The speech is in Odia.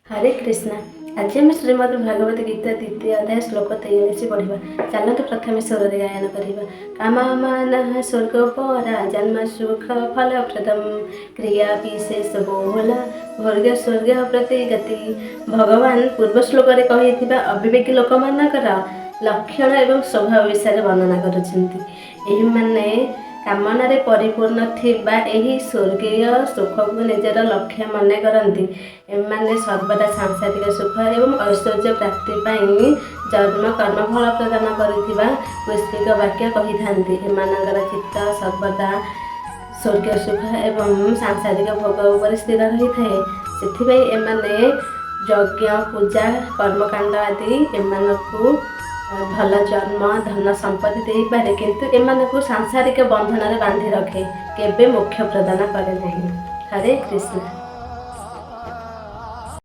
ହରେ କୃଷ୍ଣ। ଆଜି ଆମେ ଶ୍ରୀମଦ୍ ଭଗବତ ଗୀତା ଦ୍ୱିତୀୟ ଅଧ୍ୟାୟ ଶ୍ଲୋକ 43 ପଢ଼ିବା। ଚାଲନ୍ତୁ, ପ୍ରଥମେ ସ୍ୱରରେ ଗାୟନ କରିବା। କାମମାନଃ ସ୍ୱର୍ଗ ପରା ଜନ୍ମ ସୁଖ ଫଳପ୍ରଦମ୍ କ୍ରିୟା ବିଶେଷ ବହୁଳ ଭୋଗ ସ୍ୱର୍ଗ ପ୍ରତି ଗତି। ଭଗବାନ ପୂର୍ବ ଶ୍ଲୋକରେ କହିଥିବା ଅବିବେକୀ ଲୋକମାନଙ୍କର ଲକ୍ଷଣ ଏବଂ ସ୍ୱଭାବ ବିଷୟରେ ବର୍ଣ୍ଣନା କରୁଛନ୍ତି। ଏହିମାନେ କାମନାରେ ପରିପୂର୍ଣ୍ଣ ଥିବା ଏହି ସ୍ୱର୍ଗୀୟ ସୁଖକୁ ନିଜର ଲକ୍ଷ୍ୟ ମନେ କରନ୍ତି। ଏମାନେ ସର୍ବଦା ସାଂସାରିକ ସୁଖ ଏବଂ ଐଶ୍ୱର୍ଯ୍ୟ ପ୍ରାପ୍ତି ପାଇଁ ଜନ୍ମ କର୍ମ ଫଳ ପ୍ରଦାନ କରୁଥିବା ପୁଷ୍ପିକ ବାକ୍ୟ କହିଥାନ୍ତି। ଏମାନଙ୍କର ଚିତ୍ତ ସର୍ବଦା ସ୍ୱର୍ଗୀୟ ସୁଖ ଏବଂ ସାଂସାରିକ ଭୋଗ ଉପରେ ସ୍ଥିର ରହିଥାଏ। ସେଥିପାଇଁ ଏମାନେ ଯଜ୍ଞ, ପୂଜା, କର୍ମକାଣ୍ଡ ଆଦି ଏମାନଙ୍କୁ ଭଲ ଜନ୍ମ, ଧନ ସମ୍ପତ୍ତି ଦେଇପାରେ, କିନ୍ତୁ ଏମାନଙ୍କୁ ସାଂସାରିକ ବନ୍ଧନରେ ବାନ୍ଧି ରଖେ, କେବେ ମୋକ୍ଷ ପ୍ରଦାନ କରେ ନାହିଁ। ହରେ କୃଷ୍ଣ।